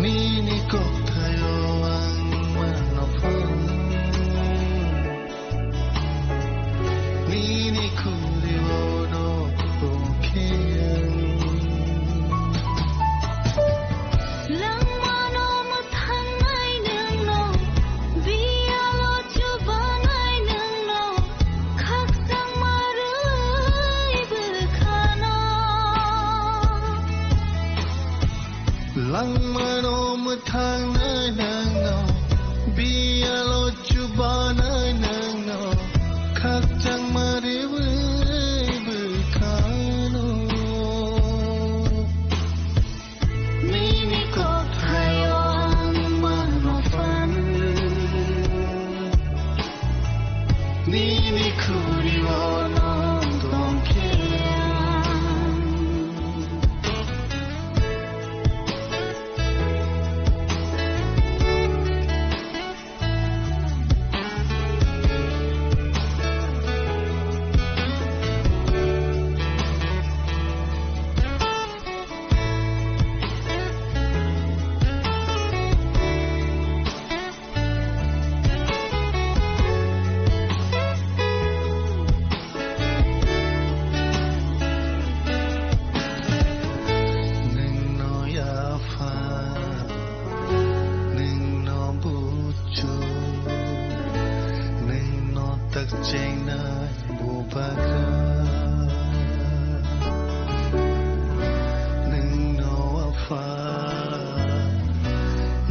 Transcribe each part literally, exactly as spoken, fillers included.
Nini kokthaio ang mano phan. Nini khuri ono tongkhe ang. Langmano mwthangnai nwngno, biyalo chubanai nwngno, khakchangma rwi bwkhano. Langmano mwthangnai nwngno, biyalo chubanai nwngno, khakchangma rwi bwkhano. Nini kokthaio ang mano phan. Nini khuri ono tongkhe ang. Nwngno yapha, nwngno buchu, nwngno takchengnai bubagra. Nwngno apha,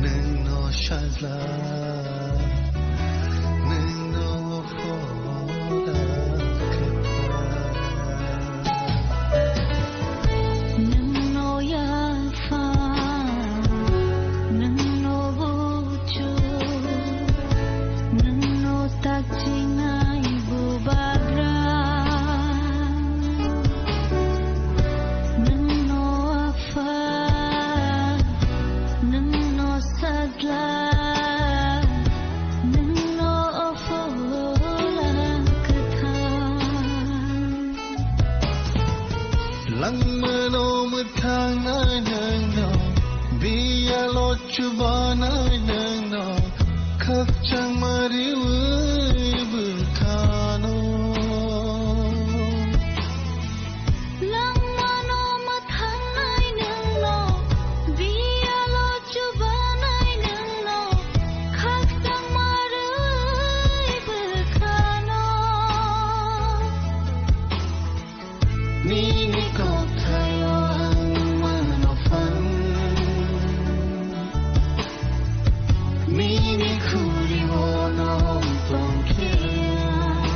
nwngno sajla, nwngno phola kwthar. Nwngno yapha, nwngno buchu, nwngno takchingnai bubagra. Nwngno apha, nwngno sajla, nwngno phola kwthar. Langmano mwthangnai nwngno, biyalo chubanai nwngno, khakchangma rwi bwkhano. Langmano mwthangnai nwngno, biyalo chubanai nwngno, khakchangma rwi bwkhano. Nini kokthaio ang mano phan. Nini khuri ono tongkhe ang.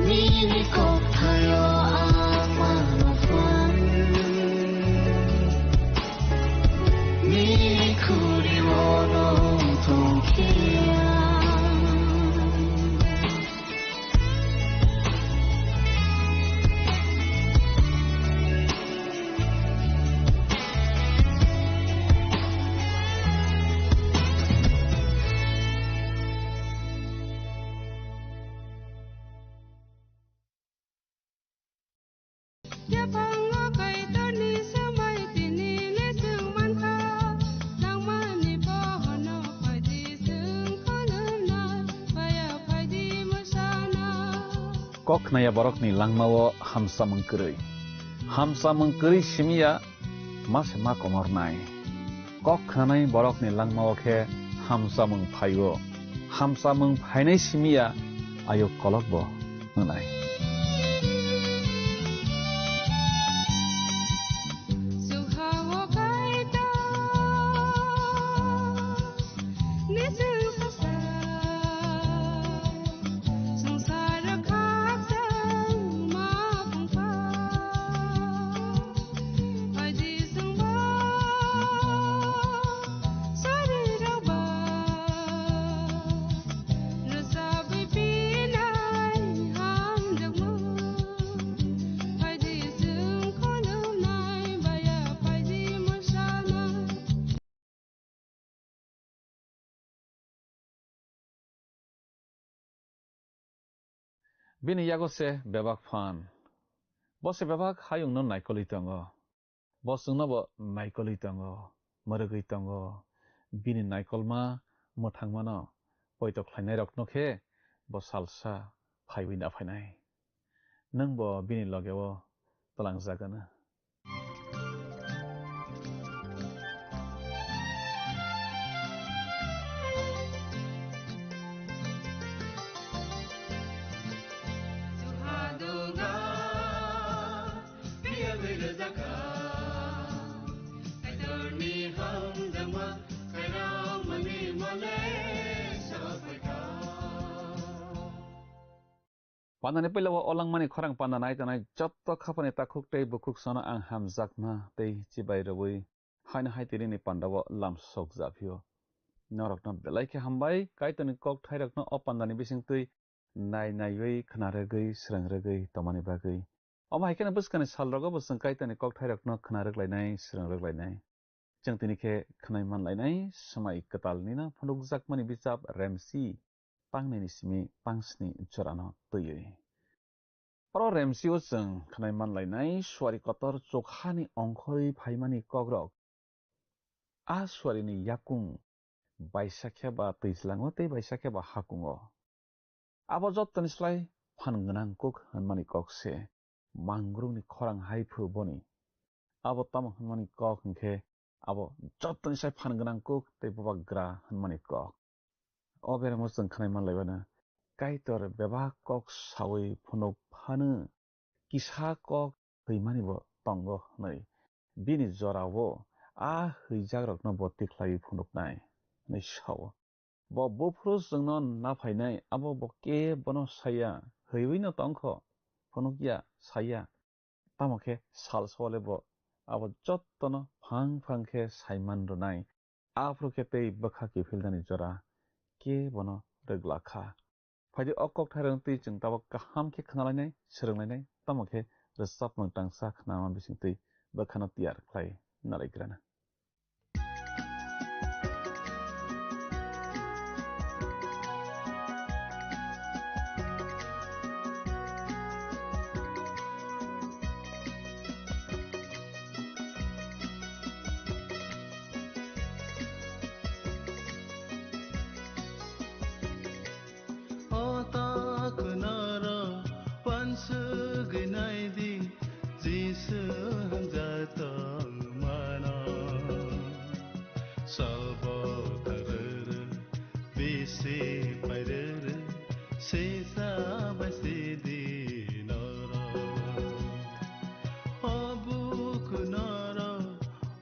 Nini kokthaio ang mano phan. Nini khuri ono tongkhe ang. Yaphango Kaitorni swmai tini le chwng mankha, nangmani bohono phaidi chwng khulumnai, baya phaidi mwsana. Kok khnaya borokni langmao hamsamung kwrwi. Hamsamung kwrwi simiya ma se ma komornai. Kok khnanai borokni langmao khe hamsamung phaio. Hamsamung phainai simiya ayuk kolokbo wngnai. Bini yago se bebak phan. Bo se bebak hayungno naikolwi tongo. Bo chwngno bo naikolwi tongo, mwrwgwi tongo. Bini naikolma mwthangmano poito khlainairokno khe bo salsa phaiwi naphainai. Nwng bo bini logeo twlangjagano. Pandani puila o langmani khorang panda nai tongnai jotto khapani takhuk tei bukhuk sono ang hamjakma tei chibai rwui haino hai tirini pandao lam sokjaphio. Norokno belai khe hambai, Kaitorni kokthairokno o pandani bisingtwi nai naiwi, khna rwgwi, srwng rwgwi tongmani bagwi. Omo hai kheno bwskangni salrogo bo chwng Kaitorni kokthairokno khna rwglainai, srwng rwglainai. Chwng tini khe khwnai manlainai swmai kwtalnino phunukjakmani bichap Remsi pangnini simi pangsni jorano twiwi. Oro Remsio chwng khwnai manlainai suari kotor chokhani ongkhorwi phaimani kokrok. A suarini yakung baisa khe ba twijlango tei baisa khe ba hakungo. Abo jottoni slai phan gwnang kuk hwnmani kok se mangrungni khorang hai phu boni. Abo tamo hwnmani kok hwnkhe abo jottoni slai phan gwnang kuk tei bubagra hwnmani kok. O beremo chwng khwnai manlaibano, Kaitor bebak kok saui phunuk phano kisa kok hwimani bo tongo hwnwi bini jorao a hwijakrokno bo tikhlaiwi phunuknai hwnwi sao. Bo buphuru chwngno naphainai abo bo kebono saya, hwiwino tongkho, phunukya, saya. Tamo khe sal sole bo abo jottono phang phang khe saiman rwnai. Aphuru khe tei bwkha kiphilnani jora kebono rwglakha. Phaidi o kokthairokno twi chwng tabok kaham khe khnalainai, swrwnglainai, tamo khe rwchapmung tangsa khnama bisingtwi bwkhano tiyar khlai nalaigrana. O ta khwnaro wansugwi naidi, Jisu hamjak tongmano. Salbo tarwrwng bisi pairwrwng, sisa bai sidi norok. O buku norok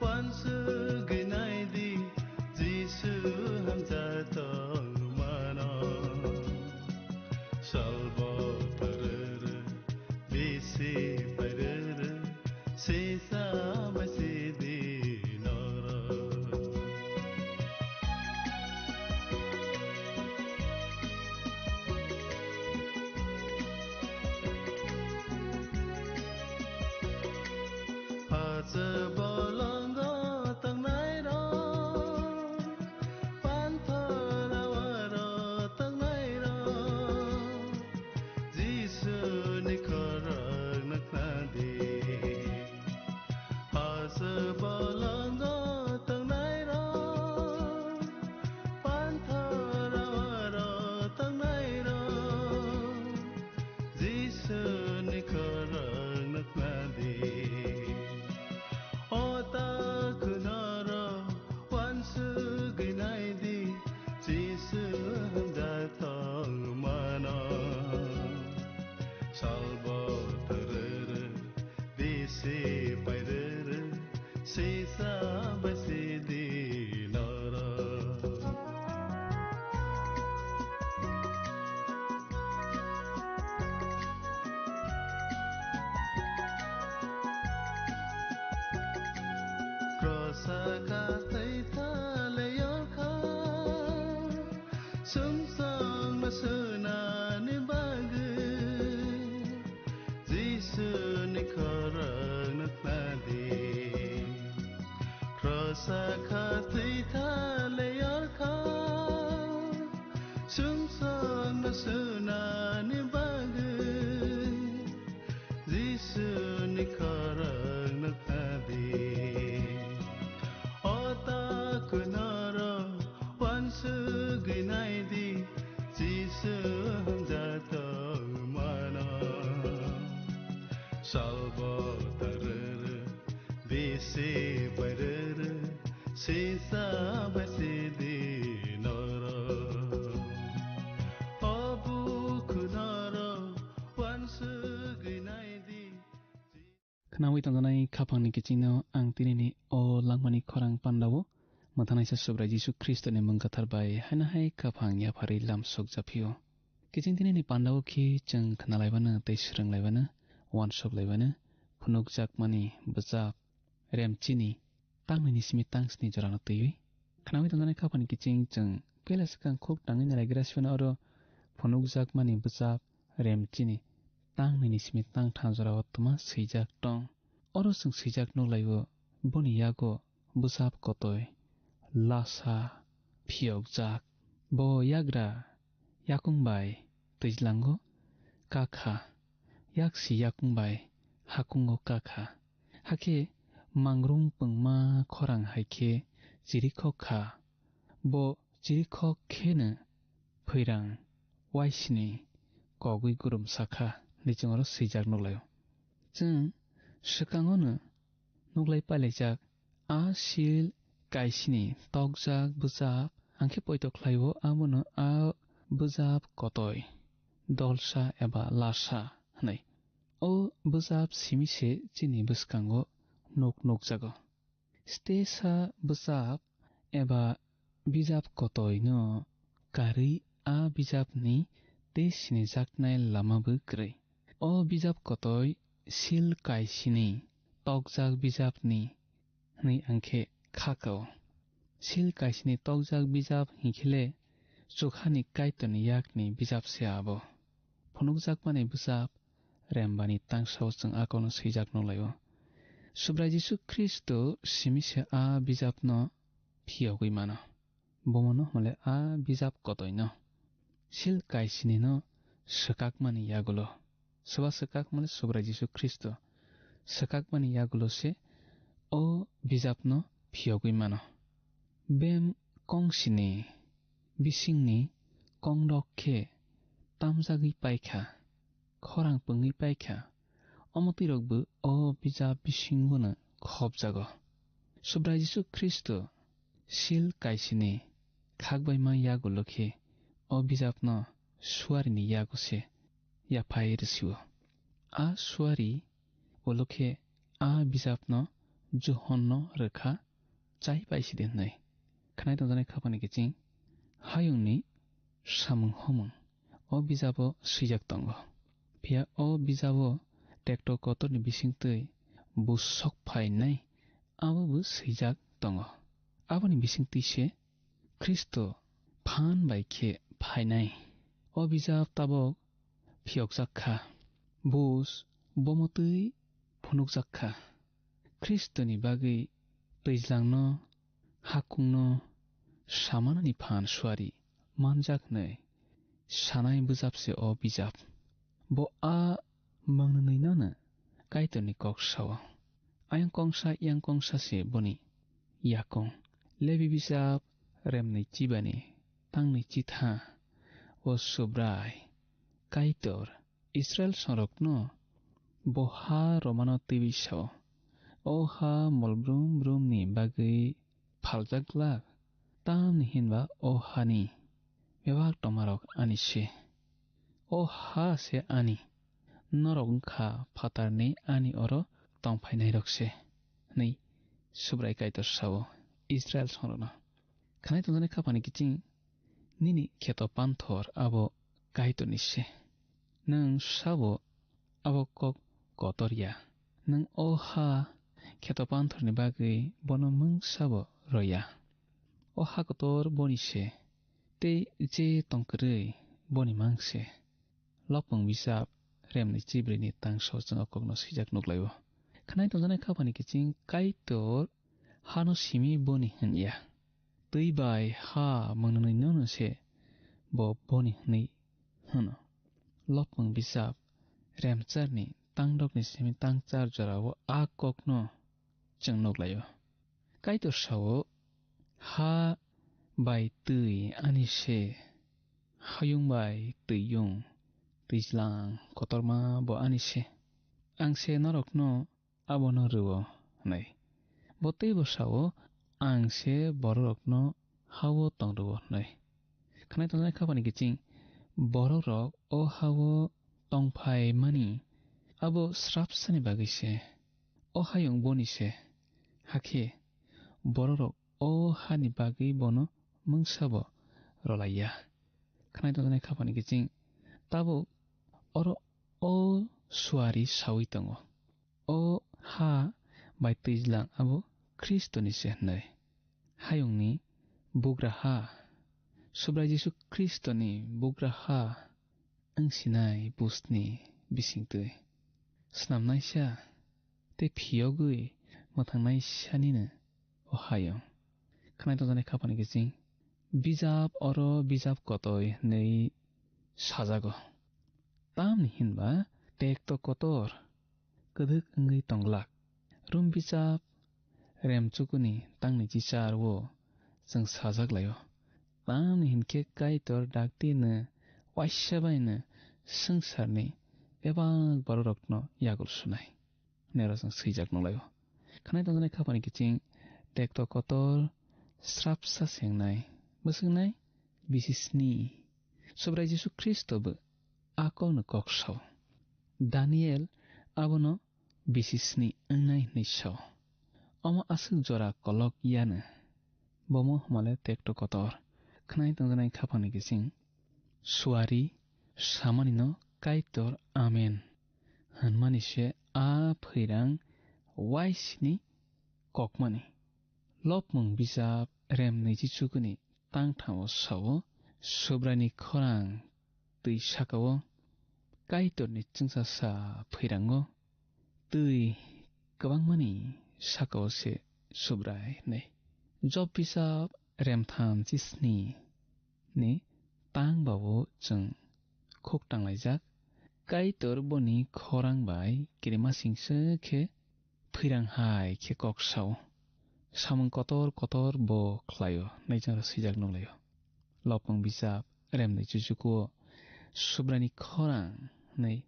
wansugwi naidi, Jisu hamjak tongmano. Salbo tarwrwng bisi pairwrwng, sisa bai sidi norok. Hacha bolongo tongnairok, panthor awaro tongnairok, Jisuni khorang nuknadi. Hacha bolongo tongnairok, panthor awaro tongnairok, Jisuni khorang nuknadi. O ta khwnaro wansugwi naidi, Jisu hamjak tongmano. Salbo tarwrwng bisi pairwrwng, sisa bai sidi norok. Krosa kha twi thale yorkha, sumsokno sunani bagwi. Jisuni khorang nuknadi. Krosa kha twi thale yorkha, sumsokno sunani bagwi. Jisuni khorang nuknadi. Sisa besidi noro, obu kunoro, wansugwi naidi. Khnawi tongjanai khaphangni kichingno ang tinini o langmani khorang pandao mwthanaisa Subrai Jisu Khristoni mung kathar bai haino hai khaphang yapharwi lam sokjaphio. Kiching tinini pandao khe chwng khnalaibano tei swrwnglaibano, wansukhlaibano, phunukjakmani bwchap, rem chini, tangnini simi tang sni jorano twiwi. Khnawi tongjanai khaphani kiching chwng pela swkang khuk tangwi nalaigra sibano oro phunukjakmani bwchap, rem chini, tangnini simi tang tham jorao twma swijak tong. Oro chwng swijak nuklaio, boni yago bwchap kotoi, lasa, phiyokjak. Bo yagra yakung bai twijlango kakha, yaksi yakung bai hakungo kakha. Hakhe mangrung pungma khorang hai khe chirikhok kha. Bo chirikhok kheno phwirang waisini kogwi gurum sakha, hinwi chwng oro swijak nuklaio. Chwng swkangono nuklai pailaijak, a sil kaisini tokjak bwchap, ang khe poito khlaio, abono a bwchap kotoi, dolsa eba lasa hwnwi. O bwchap simi se chini bwskango nuk nukjago. Stesa bwchap eba bijap kotoino karwi a bijapni tei sinijaknai lama bo kwrwi. O bijap kotoi sil kaisini tokjak bijapni hwnwi ang khe kha kao. Sil kaisini tokjak bijap hinkhe le chukhani Kaitorni yakni bijap se abo. Phunukjakmani bwchap rembani tangsao chwng a kokno swijak nuklaio. Subrai Jisu Khristo simi se a bijapno phiyogwi mano. Bomono hwnle a bijap kotoino sil kaisinino swkakmani yagulo. Soba swkakmani Subrai Jisu Khristo swkakmani yagulo se o bijapno phiyogwi mano. Bem kongsini bisingni kongrok khe tamjagwi paikha, khorang pungwi paikha, omo twirokbo o bijap bisingono khopjago. Subrai Jisu Khristo sil kaisini khakbaima yagulo khe o bijapno suarini yago se yaphai rwsio. A suari ulo khe a bijapno Johonno rwkha chai paisidi hwnwi. Khnai tongjaknai khaphani kiching hayungni samung homung o bijabo swijak tongo. Phiya o bijabo tekto kotorni bisingtwi bus sok phainai abobo swijak tongo. Aboni bisingtwi se Khristo phan bai khe phainai. O bijap tabok phiyokjak kha. Bus bomotwi phunukjak kha. Khristoni bagwi twijlangno, hakungno samanani phan suari manjak hwnwi sanai bwjap se o bijap. Bo a mwngnwinono Kaitorni kok sao. Ayang kongsa, yang kongsa se boni yakung. Lebi bijap remni chibani tangni chitha. O Subrai, Kaitor, Israil songrokno bo ha romano twiwi sao, o ha mol brum brumni bagwi phaljak glak, tamni hinba o hani bebak tongmarok ani se. O ha se ani, norok wngkha phatarni, ani oro tongphainairok se, hwnwi Subrai Kaitor sao Israil songrokno. Khnai tongjaknai khaphani kiching nini kheto panthor abo Kaitorni se. Nwng sabo abo kok kotor ya. Nwng o ha kheto panthorni bagwi bono mung sabo rw ya. O ha kotor boni se, tei je tong kwrwi boni mang se. Lopmung bijap remni chibrini tangso chwng o kokno swijak nuklaio. Khnai tongjaknai khaphani kiching Kaitor hano simi boni hwn ya. Twi bai ha mwngnwinono se bo boni hwnwi hwno. Lopmung bijap remcharni tangdokni simi tangchar jorao a kokno chwng nuklaio. Kaitor sao, ha bai twi ani se, hayung bai twiyung, twijlang kotorma bo ani se. Ang se norokno abono rwo, hwnwi. Bo teibo sao, ang se bororokno ha-o tong rw-o hwnwi. Khwnai tongjaknai khapani kiching, bororok o ha-o tong phaimani abo srapsani bagwi se, o hayung boni se, hakhe bororok o hani bagwi bono mungsa bo rwlaiya. Khwnai tongjaknai khapani kiching, tabuk oro o suari saui tongo. O ha bai twijlang abo Khristoni se hwnwi. Hayungni bugra ha, Subrai Jisu Khristoni bugra ha wng sinai buchni bisingtwi. Snamnaisa tei phiyogwi mwthangnaisa nini o hayung. Khwnai tongjaknai khapani kiching, bijap oro bijap kotoi hwnwi sajago. Tamni hinba tekto kotor kwdwk wngwi tong glak. Rum bijap remchukuni tangni chichar-o chwng sajak lai-o. Tamni hinkhe Kaitor dakti no waisa bai no swngcharni bebak bororokno yagul sunai. Nero chwng swijak nung lai-o. Khwnai tongjaknai khapani kiching tekto kotor srapsa sengnai, bwswknai bisi sni. Subrai Jisu Khristo bo a kokno kok sao. Daniel abono bisi sni wngnai hwnwi sao. Omo aswk jora kolok yano. Bomo hwnmale tekto kotor. Khwnai tongjaknai khapani kiching suari samanino Kaitor Amen hwnmani se a phwirang waisini kokmani. Lopmung bijap rem nwichi chukuni tangthamo sao, Subraini khorang twi sakao, Kaitorni chwngsacha phwirango twi kwbangmani sakao se Subrai hwnwi. Job bijap remtham chisni ni tang bao chwng khuk tanglaijak. Kaitor boni khorang bai kirimasingsa khe phwirang hai khe kok sao. Samung kotor kotor bo khlaio, naichang rw swijak nukhlaio. Lopmung bijap remni chuchukuo Subraini khorang hwnwi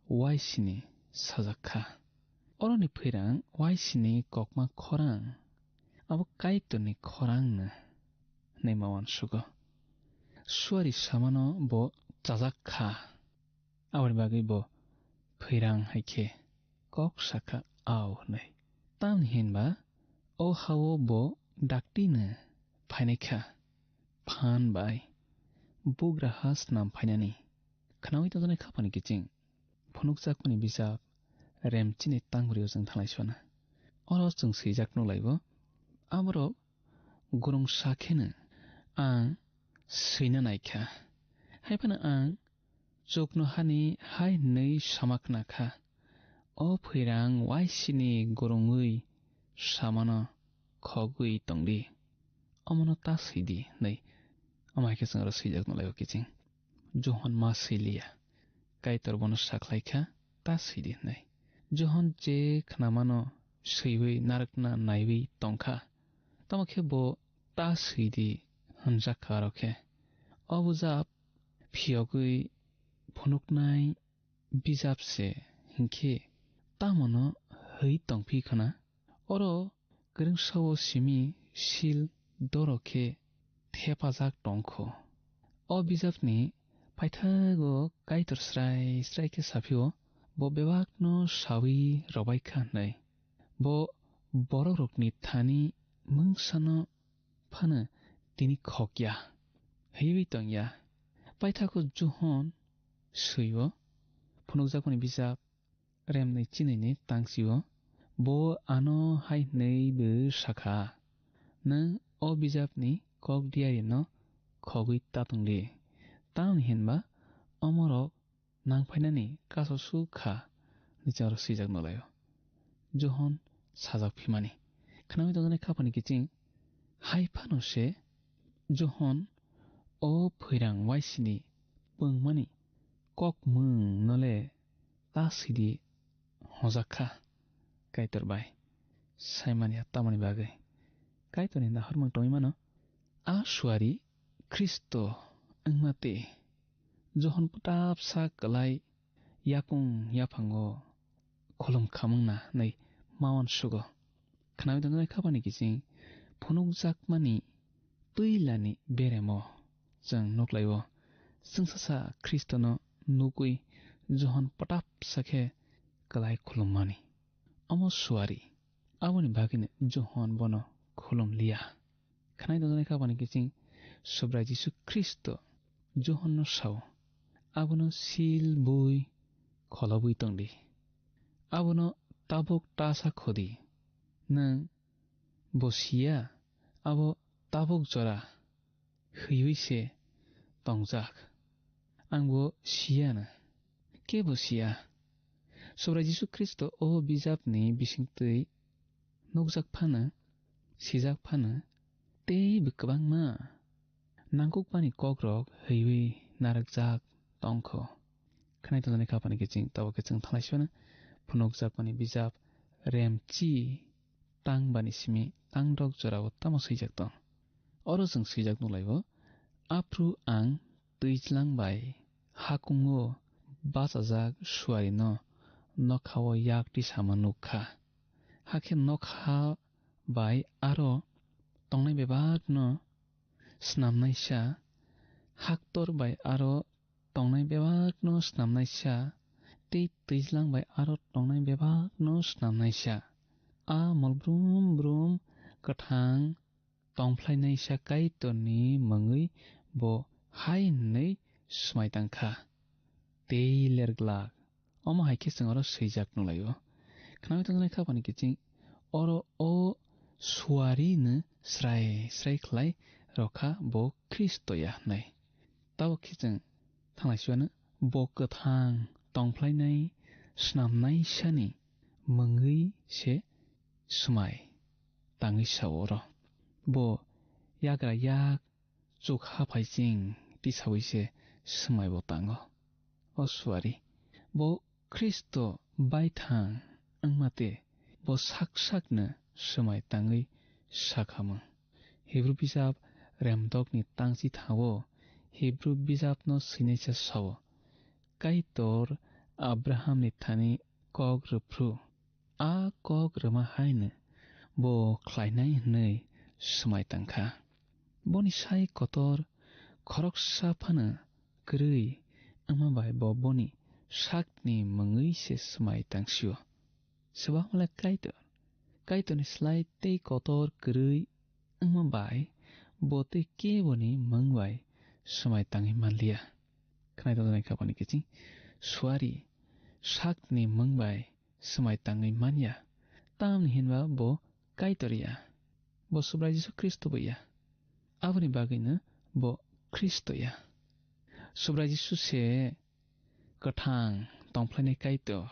waisini sajak kha. Oroni phwirang waisini kokma khorang abo Kaitorni khorangno hwnwi ma uansugo. Suari samano bo chajak kha, aboni bagwi bo phwirang hai khe kok sakha, "Au," hwnwi. Tamni hinba o ha-o bo daktino phainai kha, phan bai bugra ha snam phainani. Khnaui tongjaknai khapani kiching phunukjakmani bijap Remchini tangbrio chwng thanglai sona. Oro chwng swijak nukhlaibo, aborok gurungsa kheno ang swina naikha. Haiphano ang chuknohani hai hwnwi sama khna kha, "O phwirang waisini gurungwi samano khogwi tongdi, omono ta swidi," hwnwi. Omo hai khe chwng oro swijak nukhlaibo kiching. Johon ma swi liya. Kaitor bono sakhlai kha, "Ta swi di," hwnwi. Johon je khnamano swiwi narwkna naiwi tong kha, tamo khe bo "Ta swi di," hwnjak kha aro khe. O bujap phiyogwi phunuknai bijap se hinkhe tamono hwi tongphi khna? Oro kwrwngsao simi sil doro khe thepajak tong kho. O bijapni paithago Kaitor srai srai khe saphio, bo bebakno saui rwbai kha hwnwi. Bo borokrokni thani mungsano phano tini khokya, hiywi tongya. Paithago Johon swi-o, phunukjakmani bijap remni chinini tangsi-o, bo ano hai hwnwi bo sakha, "Nwng o bijapni kok diarino khogwi ta tongdi, tamni hinba omorok nang phainani kaso su kha," hwnwi chwng oro swijak nukhlaio. Johon sajak phimani. Khnaui tongjaknai khapani kiching hai phano se Johon o phwirang waisini pwngmani kok mwng nole ta sidi hojak kha Kaitor bai saimani tamoni bagwi. Kaitorni nahormung tongwi mano. A suari Khristo wngma tei Johon pwtapsa kwlai yakung yaphango khulum khamwngna hwnwi ma uansugo. Khnaui tongjaknai khapani kiching phunukjakmani twilani beremo chwng nuklaio. Chwngsasa Khristono nugwi Johon patapsa khe kwlai khulummani. Omo suari, aboni bagwino Johon bono khulum liya. Khwnai tongjaknai khapani kiching Subrai Jisu Khristo Johonno sao, abono sil bui kholobwi tongdi. Abono tabuk ta sa khodi, nwng bo siya, abo tabuk jora hwiwi se tongjak. Ang bo siya na. Kebo siya. Subrai Jisu Khristo o bijapni bisingtwi nukjak phano, sijak phano, tei bo kwbangma nangkukmani kokrok hwiwi narwkjak tongkho. Khwnai tongjaknai khapani kiching tabuk khe chwng thanglai sibana phunukjakmani bijap Remchi tang bani simi tang dok jorao tamo swijak tong. Oro chwng swijak nuklaio, aphru ang twijlang bai hakungo bachajak suarino nokhao yak tisama nuk kha. Hakhe nokha bai aro tongnai bebakno snamnaisa, haktor bai aro tongnai bebakno snamnaisa, tei twijlang bai aro tongnai bebakno snamnaisa. A mol brum brum kwthang tongphlainaisa Kaitorni mungwi bo hai hwnwi swmai tang kha, tei lerglak. Omo hai khe chwng oro swijak nulaio. Khnaui tongjaknai khapani kiching oro o suarino srai srai khlai rokha bo Khristo ya hwnwi. Tabuk khe chwng thanglai siwano bo kwthang tongphlainai snamnaisani mungwi se swmai tangwi sao oro. Bo yagra yak chuk ha phai ching tisaui se swmai bo tango. O suari, bo Khristo baithang wngma tei bo sak sakno swmai tangwi sakhamung. Hibru bijap remdokni tangchi thao Hibru bijapno swinaisa sao, Kaitor Abrahamni thani kok rwphru. A kok rwma haino bo khlainai hwnwi swmai tang kha. Boni sai kotor khoroksa phano kwrwi wngma bai bo boni sakni mungwi se swmai tang sio. Swbakmala Kaitor, Kaitorni slai tei kotor kwrwi wngma bai bo tei keboni mung bai swmai tangwi manliya. Khwnai tongjaknai khapani kiching suari sakni mung bai swmai tangwi manya. Tamni hinba bo Kaitor ya. Bo Subrai Jisu Khristo bo ya. Aboni bagwino bo Khristo ya. Subrai Jisu se kwthang tongphlainai Kaitor.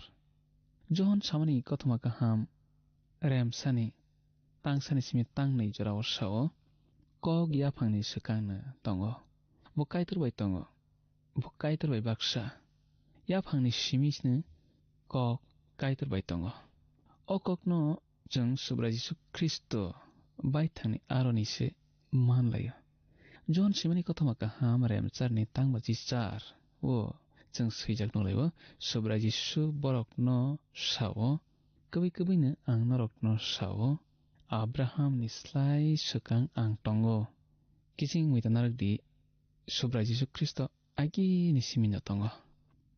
Johon samani kothoma kaham remsani tangsani simi tangnwi jorao sao, kok yaphangni swkangno tongo. Bo Kaitor bai tongo. Bo Kaitor bai baksa. Yaphangni simi sini kok Kaitor bai tongo. O kokno chwng Subrai Jisu Khristo baithangni aroni se manlaio. Johon simani kothoma kaham remcharni tangbachi char o chwng swijak nulaio, Subrai Jisu borokno sao, kwbwi kwbwino ang norokno sao, Abrahamni slai swkang ang tongo. Kiching wngwi ta narwkdi, Subrai Jisu Khristo agini simino tongo.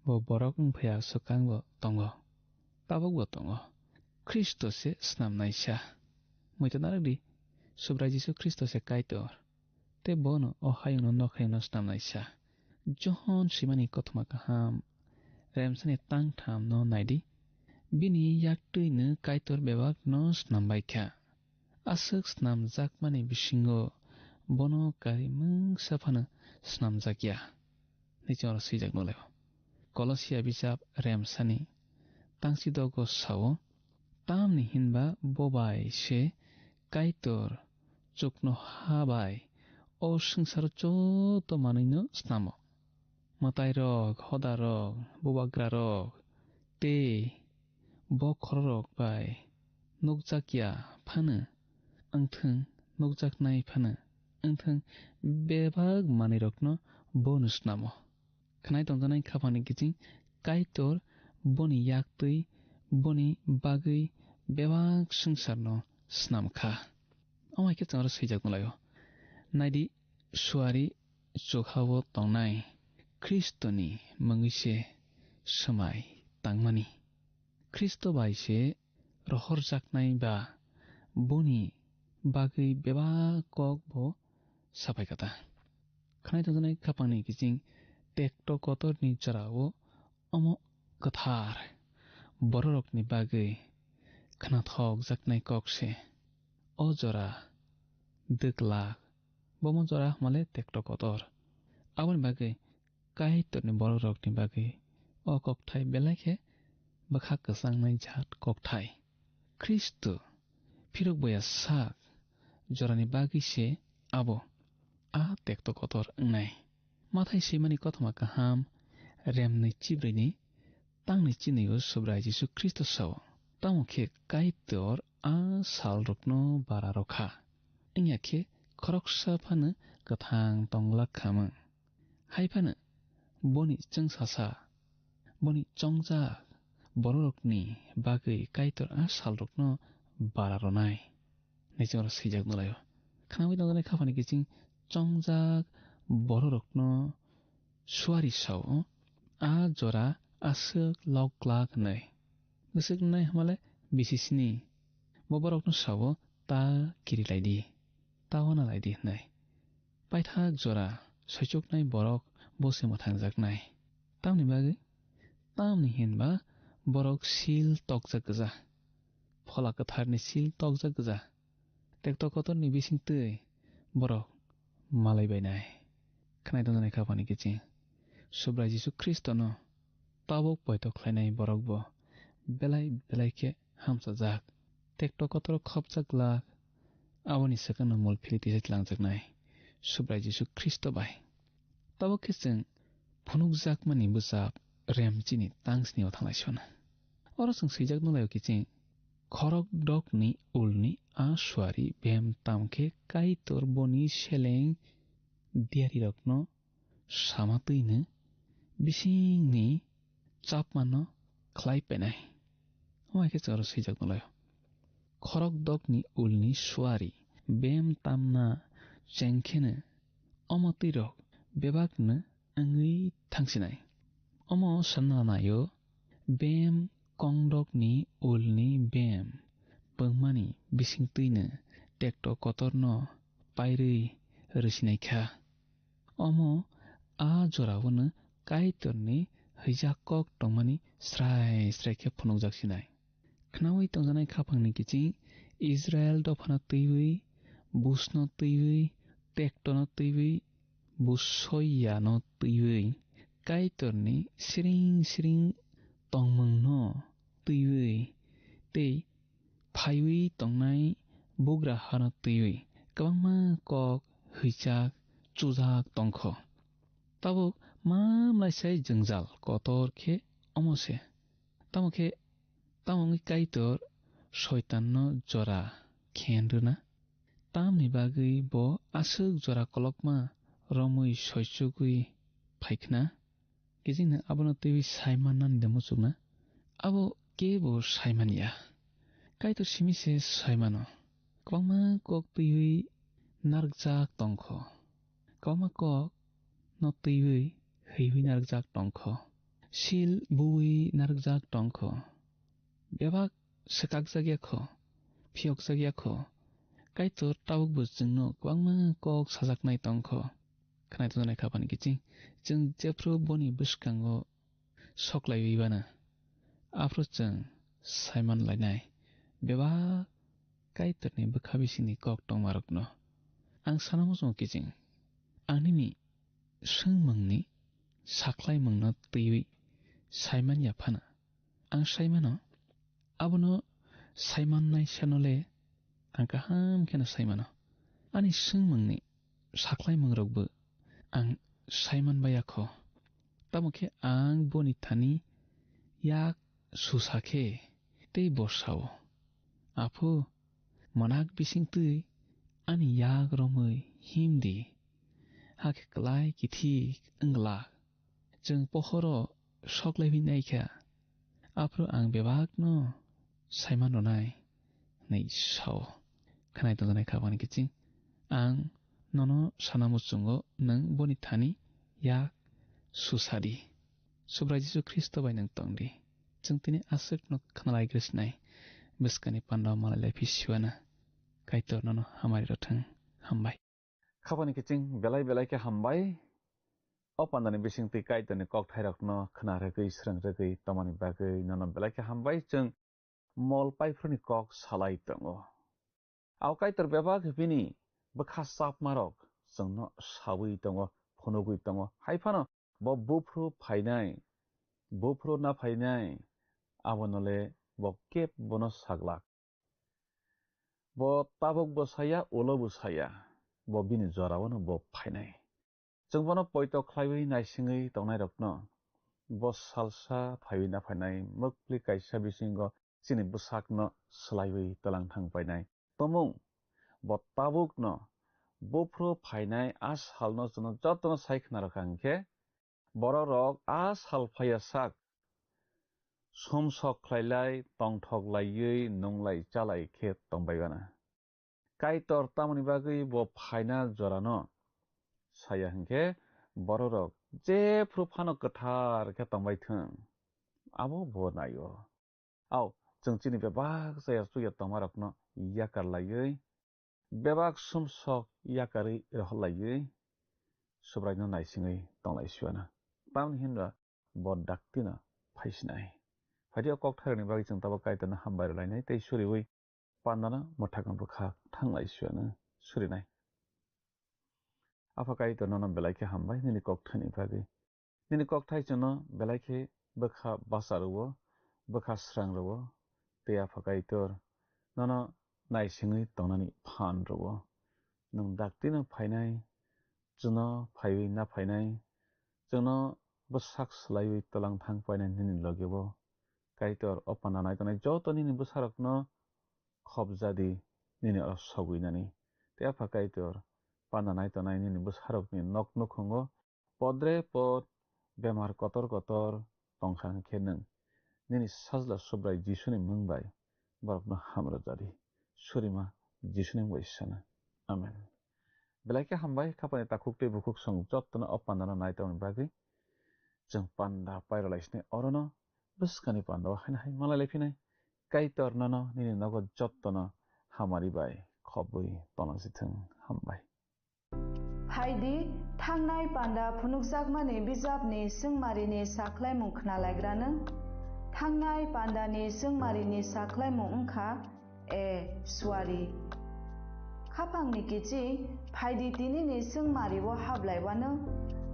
Bo borok wng phaiya swkang bo tongo. Tabuk bo tongo. Khristo se snamnaisa. Muitu narwkdi, Subrai Jisu Khristo se Kaitor. Tei bono o hayungno nok hayungno snamnaisa. Johon swimani kothoma kaham remsani tangthamno naidi. Bini yaktwino Kaitor bebakno snambaikha. Aswk snamjakmani bisingo bono kari mungsa phano snamjakya. Nichoro swijak nulaio. Kolosia bijap remsani tangsi dogo sao, tamni hinba bo bai se Kaitor chuknoha bai o swngcharo joto manwino snamo. Mwtairok, hodarok, bubagrarok tei bokhorok bai nukjakya phano wngthwng, nukjaknai phano wngthwng, bebak manwirokno bono snamo. Khwnai tongjaknai khapangni kiching Kaitor boni yaktwi boni bagwi bebak swngcharno snam kha. Omo hai khe chwng aro swijak nulaio. Naidi, suari chukha-o tongnai Khristoni mungwi se swmai tangmani. Khristo bai se rohorjaknai ba boni bagwi bebak kok bo saphai kha ta. Khnai tongjaknai khapangni kiching tekto kotorni jora-o omo kwthar bororokni bagwi khnathokjaknai kok se. O jora dwklak, bomo jora hwnmale tekto kotor. Aboni bagwi Kaitorni bororokni bagwi o kokthai belai khe bwkha kwchangnai jat kokthai. Khristo phirok boya sak jorani bagwi se abo a tekto kotor wngnai. Mathai swimani kothoma kaham, remnwi chibrwini tangni chinwi-o Subrai Jisu Khristo sao, tamo khe Kaitor a salrokno bara rw kha, wngya khe khoroksa phano kwthang tong glak kha mung. Hai phano boni chwngsasa, boni chongjak bororokni bagwi Kaitor a salrokno bara rwnai. Nai chwng oro swijak nulaio. Khnawi tongjaknai khaphani kiching chongjak bororokno suari sao, a jora aswk lok glak hwnwi. Bwswk nai hwnmale bisi sini. Bo borokno sao, ta kiri lai di, ta wana lai di hwnwi. Paithak jora soichuknai borok bo se mwthangjaknai. Tamni bagwi? Tamni hinba borok sil tokjak gwja. Phola Kwtharni sil tokjak gwja. Tekto kotorni bising twi borok malai bainai. Khnai tongjaknai khaphani kiching Subrai Jisu Khristono tabuk poito khlainai borok bo belai belai khe hamchajak. Tekto kotor khopjak glak, aboni swkangno mul philwi tisa tlangjak nai Subrai Jisu Khristo bai. Tabuk khe chwng phunukjakmani bwchap rem chini tangsni o thanglai sona. Oro chwng swijak nulaio kiching, khorok dokni ulni a suari bem tam khe Kaitor boni seleng diyarirokno sama twino bisingni chapmano khlai penai. Omo hai khe chwng oro swijak nulaio. Khorok dokni ulni suari bem tamna chengkheno omo twirok bebakno wngwi thangsinai. Omo sanna naio, bem kongdokni ulni bem pwngmani bising twino tekto kotorno pairwi rwsinai kha. Omo a joraono Kaitorni hwijak kok tongmani srai srai khe phunukjak sinai. Khnaui tongjaknai khaphangni kiching Israel dophano twiwi, busno twiwi, tektono twiwi, busoyano twiwi, Kaitorni siring siring tongmungno twiwi, tei phaiwi tongnai bugra hano twiwi kwbangma kok hwijak chujak tongkho. Tabuk ma mlaisai jwngjal kotor khe omo se. Tamo khe, tamo wngwi Kaitor Soitanno jora khen rwna? Tamni bagwi bo aswk jora kolokma romwi soichugwi phaikhna? Kichingno abono twiwi saimannani de muchukna? Abo kebo saimanya. Kaitor simi se saimano. Kwbangma kok twiwi narwkjak tongkho. Kwbangma kok no twiwi hwiwi narwkjak tongkho. Sil buwi narwkjak tongkho. Bebak swkakjak ya kho, phiyokjak ya kho. Kaitor tabukbo chwngno kwbangma kok sajaknai tongkho. Khnai tongjaknai khaphani kiching, chwng jephru boni bwskango soklaiwi bana, aphuru chwng saiman lainai bebak Kaitorni bwkha bisingni kok tongmarokno. Ang sana muchungo kiching, ang nini swngmungni sakhlaimungno twiwi saiman ya phano, ang saimano, abono saimannai sanole ang kaham kheno saimano. Ani swngmungni sakhlaimungrokbo ang saiman baiya kho. Tamo khe ang boni thani yak susa khe tei bo sao, "Aphu, mwnak bising twi ani yak romwi him di, hakhe klai kithi wng glak. Chwng pohoro sok laiwi naikha, aphuru ang bebakno saiman rwnai," hwnwi sao. khnai tongjaknai kha bani kiching. Ang nono sana muchungo nwng boni thani yak susadi. Subrai Jisu Khristo bai nwng tongdi. Chwng tini aswkno khnalai grisnai. Bwskani panda malai lai phisiwana. Kaitor nono hamari rwthwng. Hambai. Khabani kiching belai belai khe hambai. O pandani bisingtwi Kaitorni kokthairokno khna rwgwi, srwng rwgwi tongmani bagwi nono belai khe hambai. Chwng mol paiphruini kok salai tongo. Ao Kaitor bebak bini bwkha chapmarok chwngno saui tongo, phunugui tongo. Hai phano bo buphuru phainai, buphuru na phainai, abono le bo kebo bono saglak. Bo tabuk bo saya, ulo bo saya, bo bini jorao no bo phainai. Chwng bono poito khlaiwi naisingwi tongnairokno bo salsa phaiwi na phainai, mukpli kaisa bisingo chini bwsakno swlaiwi twlang thang painai. Tomung bo tabukno buphuru phainai a salno chwngno jotono sai khna rwkha hwnkhe, bororok a sal phaiya sak somsok khlailai, tongthok laiwi, nunglai chalai khe tongbai gana. Kaitor tamoni bagwi bo phaina jorano saya hwnkhe, bororok jephru phano kwthar khe tongbai thung, abo bo naio. Ao, chwng chini bebak chaya chuya tongmarokno yakar laiwi, bebak sumsok yakarwi rohor laiwi, Subraino naisingwi tonglai suana. Tamni hinba bo daktino phaisinai. Phaidi o kokthairokni bagwi chwng tabuk Kaitorno hambai rwlainai tei suriwi pandano mwthakno bwkha thanglai suana surinai. Apha Kaitor nono belai khe hambai nini kokthaini bagwi. Nini kokthai chwngno belai khe bwkha bacha rwo, bwkha srang rwo, tei Apha Kaitor nono naisingwi tongnani phan rwo. Nwng daktino phainai, chwngno phaiwi na phainai, chwngno bwsak swlaiwi twlang thang painai nini logeo. Kaitor o panda nai tongnai joto nini bwsarokno khopjadi nini oro sogwinani. Tei Apha Kaitor panda nai tongnai nini bwsarokni nok nukhungo podre pod bemar kotor kotor tongkha hwnkhe nwng nini sajla Subrai Jisuni mung bai borokno hamrwjadi. Surima Jisuni mung bai sana. Amen. Belai khe hambai, khapani takhuk tei bukhuk song jotono o pandano nai tongni bagwi. Chwng panda pairwlai sini orono bwskani pandao haino hai malai lai phinai. Kaitor nono nini nogo jotono hamari bai khobwi tongna si thung. Hambai. Phaidi, thangnai panda phunukjakmani bijapni swngmarini sakhlaimung khnalaigrano. Thangnai pandani swngmarini sakhlaimung wngkha, A. Suari. Khapangni kichi, phaidi tinini swngmario hablaiwano.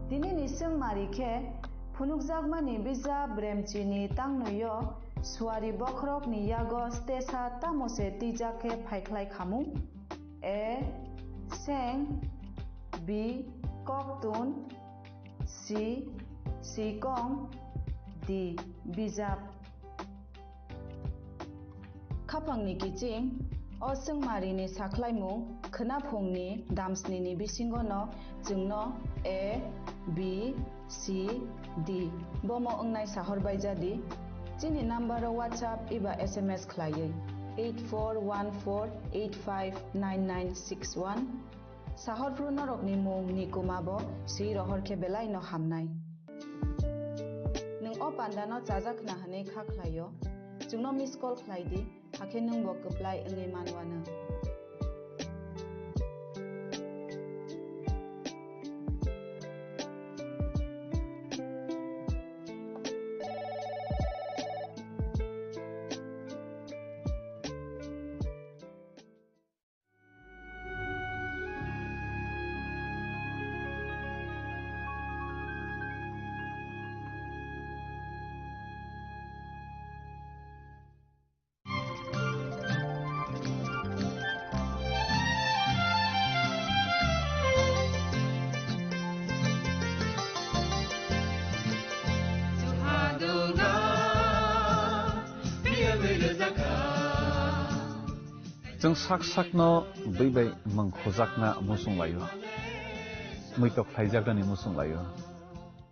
Tinini swngmari khe phunukjakmani bijap Remchini tangnoio suari bokhorokni yago stesa tamo se twijak khe phaikhlai khamu. A. Seng. B. Koktun. C. Sikong. D. Bijap. Khapangni kiching, o swngmarini sakhlaimung khwnaphungni damsnini bisingono chwngno A, B, C, D bomo wngnai sahor baijadi. Chini nambaro WhatsApp eba S M S khlaiwi eight four one four eight five nine nine six one. Sahorphru norokni mung ni kuma bo swi rohor khe belai no hamnai. Nwng o panda no chajak khna hwnwi kha khlai o, chwngno miss call khlai di, hakhe nwng bo kwplai wngwi man uanw. Chwng sak sakno bwi bai mung khujakna muchung laio, muitok khlaijaknani muchung laio.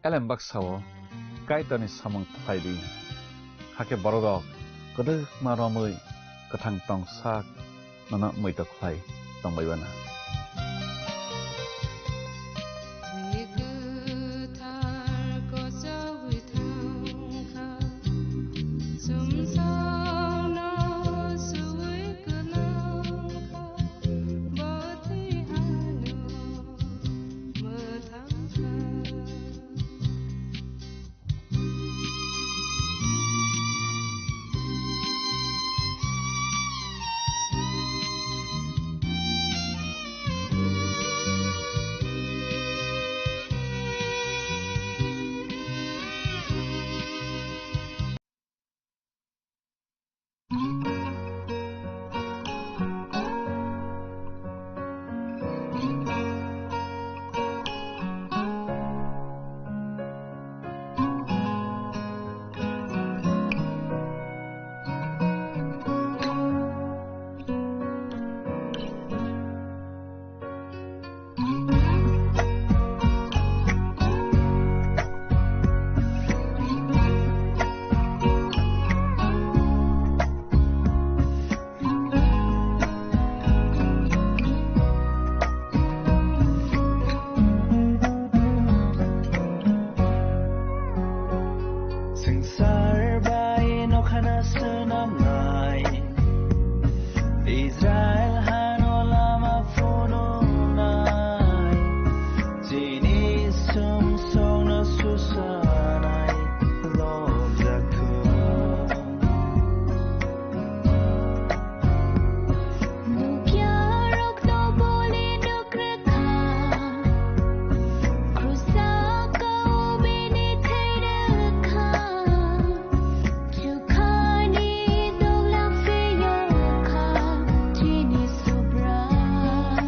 Elem baksa-o Kaitorni samung khlai di, hakhe bororok kwdwkma romwi kwthang tong sak nono muitok khlai tongbai uana. Twi kwthar kochogwi thangkha, sumsokno suwi kwlangkha, bo twi ano mwthangkha. Swngchar bai nokhana swnamnai, Israel hano lama phunuknai, chini sumsokno susanai lobjakthung. Nukya rokno boli nuk rwkha, krusa kao bini thai rwkha, chukhani doglam phiyokha chini Subrai.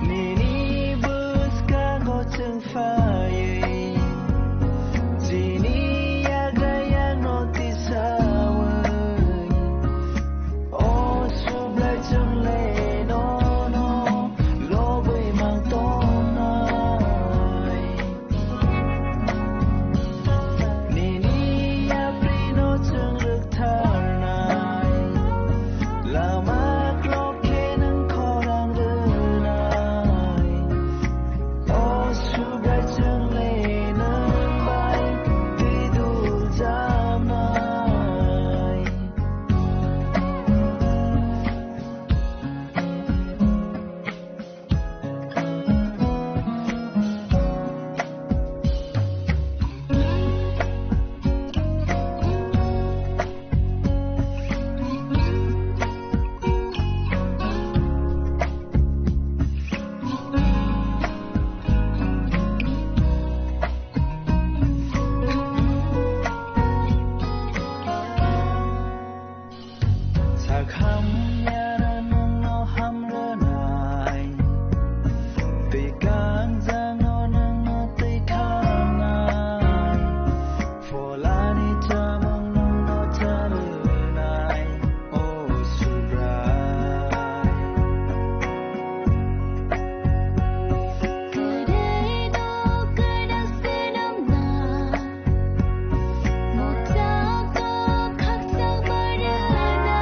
Nini bwskango chwng phaiwi, chini yagra yakno tisawi, o Subrai chwngle nono lobwi mang tongnai. Nini yaprino chwng rwktharnai, lama klok khe nwng khorang rwnai. O Subrai chwngle nwng bai twi dul jamnai. Sak hamyano nwngno hamrwnai, twi kangjano nwngno twi khanai, pholani chamung nwngno charwnai, o Subrai. Kwrwino kwrwng swnamna, mwchangno khakchangma rwna,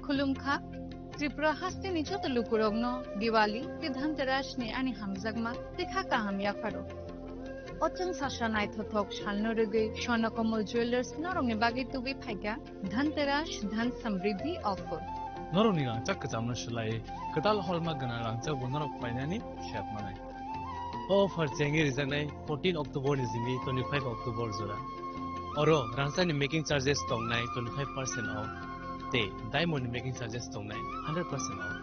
Khulumkha, Tripura hasteni joto lukurokno Diwali tei Dhanteras ni ani hamjakma tei kha kaham yapharo. O chwng sasa naithothok salno rwgwi Swarna Kamal Jewellers norokni bagwi tubui phaikha Dhanteras Dhan Samriddhi Offer. Norokni rangchak kwchamno swlaiwi kwtal holma gwnang rangchakbo norok painani sep manai. O offer chengwi rijaknai fourteen October ni simi twenty-five October jora. Oro rangchakni making charges tongnai twenty-five percent off tei diamond ni making charges tongnai hundred percent off.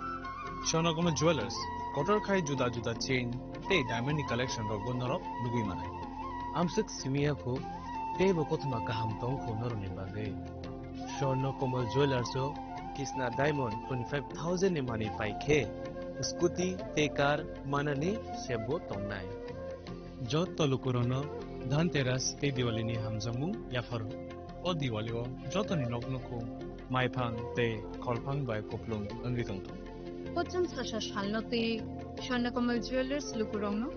Swarna Kamal Jewellers, kotor khai juda juda chain tei diamond ni collection rokbo norok nugwi manai. Amswk simi ya kho, teibo kothoma kaham tong kho norokni bagwi. Swarna Kamal Jewellers o Kisna Diamond twenty-five thousand ni manwi pai khe scooty tei car manani sebbo tongnai. Joto lukurokno Dhanteras tei Diwali ni hamjakmung yapharo. O Diwali o jotoni nok nukhung maiphang tei kholphang bai kuplung wngwi tongthung. Kochom sasa salno tei Swarna Kamal Jewellers lukurokno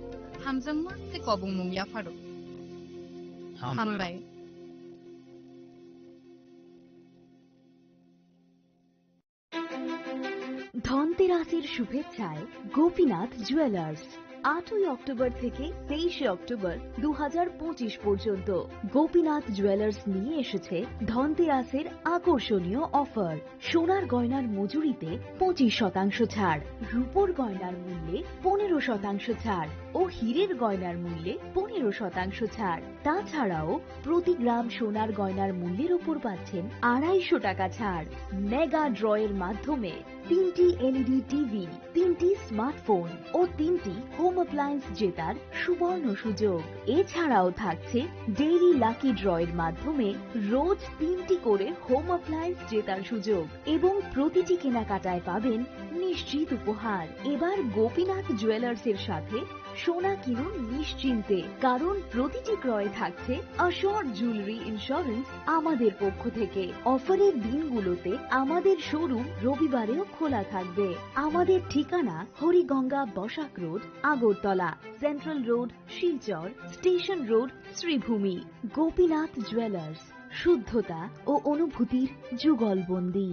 hamjakma tei kobongmung yapharo. Hambai. ধনতেরাসের শুভেচ্ছায় গোপীনাথ জুয়েলার্স। আটই অক্টোবর থেকে তেইশে অক্টোবর দু হাজার পঁচিশ পর্যন্ত গোপীনাথ জুয়েলার্স নিয়ে এসেছে ধনতেরাসের আকর্ষণীয় অফার। সোনার গয়নার মজুরিতে পঁচিশ শতাংশ ছাড়, রূপোর গয়নার মূল্যে পনেরো শতাংশ ছাড় ও হীরের গয়নার মূল্যে পনেরো শতাংশ ছাড়। তাছাড়াও প্রতি গ্রাম সোনার গয়নার মূল্যের ওপর পাচ্ছেন আড়াইশো টাকা ছাড়। মেগা ড্রয়ের মাধ্যমে তিনটি এলইডি টিভি, তিনটি স্মার্টফোন ও তিনটি হোম অ্যাপ্লায়েন্স জেতার সুবর্ণ সুযোগ। এছাড়াও থাকছে ডেইলি লাকি ড্রয়ের মাধ্যমে রোজ তিনটি করে হোম অ্যাপ্লায়েন্স জেতার সুযোগ এবং প্রতিটি কেনাকাটায় পাবেন নিশ্চিত উপহার। এবার গোপীনাথ জুয়েলার্সের সাথে সোনা কিনুন নিশ্চিন্তে, কারণ প্রতিটি ক্রয়ে থাকছে অ্যাশোর জুয়েলারি ইন্স্যুরেন্স আমাদের পক্ষ থেকে। অফারের দিনগুলোতে আমাদের শোরুম রবিবারেও খোলা থাকবে। আমাদের ঠিকানা Hariganga Basak road, Agartala, central road, Silchar, station road, Sribhumi. Gopinath jewellers, শুদ্ধতা ও অনুভূতির যুগলবন্দী।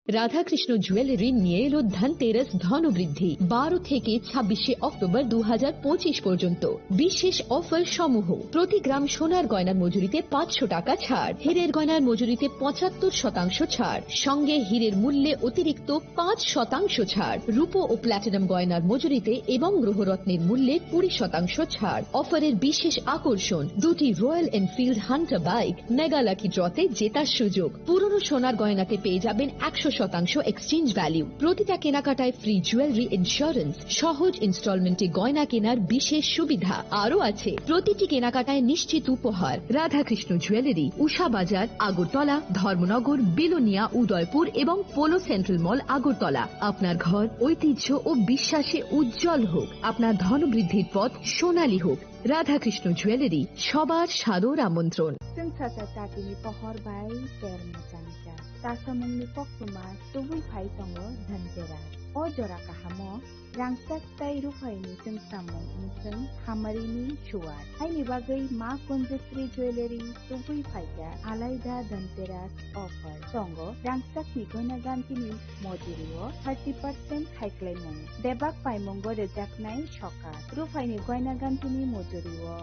রাধাকৃষ্ণ জুয়েলারি নিয়ে এলো ধনতেরাস ধনবৃদ্ধি। বারো থেকে ছাব্বিশে অক্টোবর দু হাজার পঁচিশ পর্যন্ত বিশেষ অফার সমূহ: প্রতি গ্রাম সোনার গয়নার মজুরিতে পাঁচশো টাকা ছাড়, হীরের গয়নার মজুরিতে পঁচাত্তর শতাংশ ছাড়, সঙ্গে হীরের মূল্যে অতিরিক্ত পাঁচ শতাংশ ছাড়, রূপো ও প্ল্যাটিনাম গয়নার মজুরিতে এবং গ্রহরত্নের মূল্যে কুড়ি শতাংশ ছাড়। অফারের বিশেষ আকর্ষণ: দুটি royal Enfield Hunter bike mega lucky ড্রতে জেতার সুযোগ। পুরনো সোনার গয়নাতে পেয়ে যাবেন একশো শতাংশ এক্সচেঞ্জ ভ্যালু। প্রতিটা কেনাকাটায় ফ্রি জুয়েলারি ইন্স্যুরেন্স, সহজ ইনস্টলমেন্টে গয়না কেনার বিশেষ সুবিধা। আরও আছে প্রতিটি কেনাকাটায় নিশ্চিত উপহার। রাধাকৃষ্ণ জুয়েলারি, উষা বাজার, আগরতলা, ধর্মনগর, বিলোনিয়া, উদয়পুর এবং পোলো সেন্ট্রাল মল, আগরতলা। আপনার ঘর ঐতিহ্য ও বিশ্বাসে উজ্জ্বল হোক, আপনার ধনবৃদ্ধির পথ সোনালী হোক। রাধাকৃষ্ণ জুয়েলারি, সবার সাদর আমন্ত্রণ। Chwng sacha chatini pohor bai ter mwchangcha. Chasamungni koktwma tubui phai tongo Dhanteras. O jora kahamo rangchak tei ruphaini chwngsamung wngthwng hamarini suwar. Haini bagwi Ma Kanjasri Jewellery tubui phaikha alaida Dhanteras offer. Tongo rangchakni goina gantini mojurio thirty percent khaiklaimung. Bebak paimungo rwjaknai sokat. Ruphaini goina gantini mojurio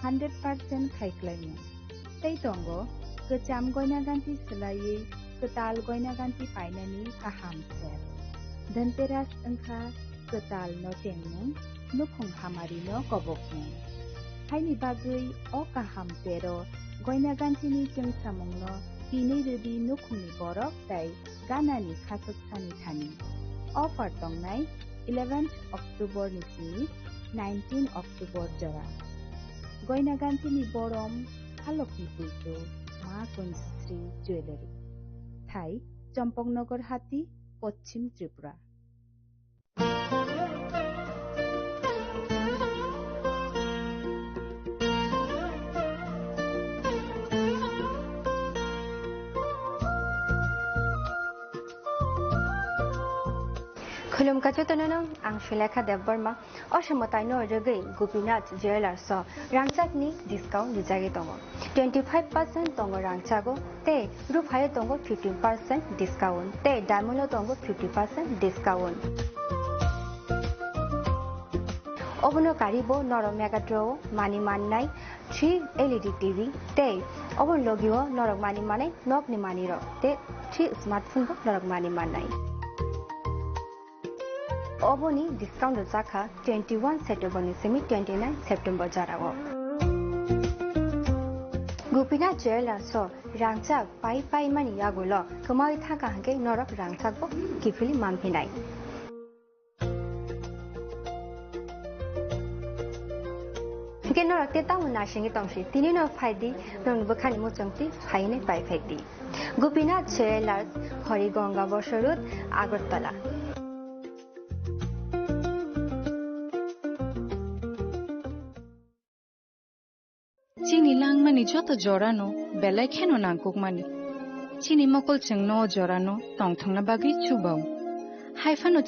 hundred percent khaiklaimung. Tei tongo kwcham goina ganti swlaiwi kwtal goina ganti painani kaham sep. Dhanteras wngkha kwtal no chengmung, nukhung hamari no kobokmung. Haini bagwi o kaham tero goina gantini chwngsamungno tinwi rwdi nukhungni borok tei ganani khachuk sani thani. Offer tongnai eleventh October ni simi nineteen October jora. Goina gantini borom Mahalokhi Puitu, Ma Kanjisri Jewellery. Thai, Champaknagar Hati, Poschim Tripura. Khulumkha jotono, ang Sulekha Debbarma. O somoi taino rwgwi Gopinath Jewellers o rangchakni discount rijagwi tongo. Twenty five percent tongo rangchago, tei ruphaio tongo fifteen percent discount, tei diamond o tongo fifty percent discount. Obono karibo norok Megatron o mani mannai three L E D T V, tei obo logio norok mani manai nokni manirok, tei three smartphone bo norok mani mannai. Oboni discount rwjakha twenty one September ni simi twenty nine September jorao. Gopinath Jewellers o rangchak pai pai mani yagulo kwmawi thangkha hwnkhe norok rangchakbo kiphilwi manphinai. Hwnkhe norok tei tamo naisingwi tongsi, tini no phaidi, norokni bwkhani muchungtwi phainai pai phaidi. Gopinath Jewellers, Harigonga Bosor Road, Agartala. Chini langmani joto jorano belai kheno nangkukmani. Chini mokol chwngno o jorano tongthokna bagwi chubao. Haiphano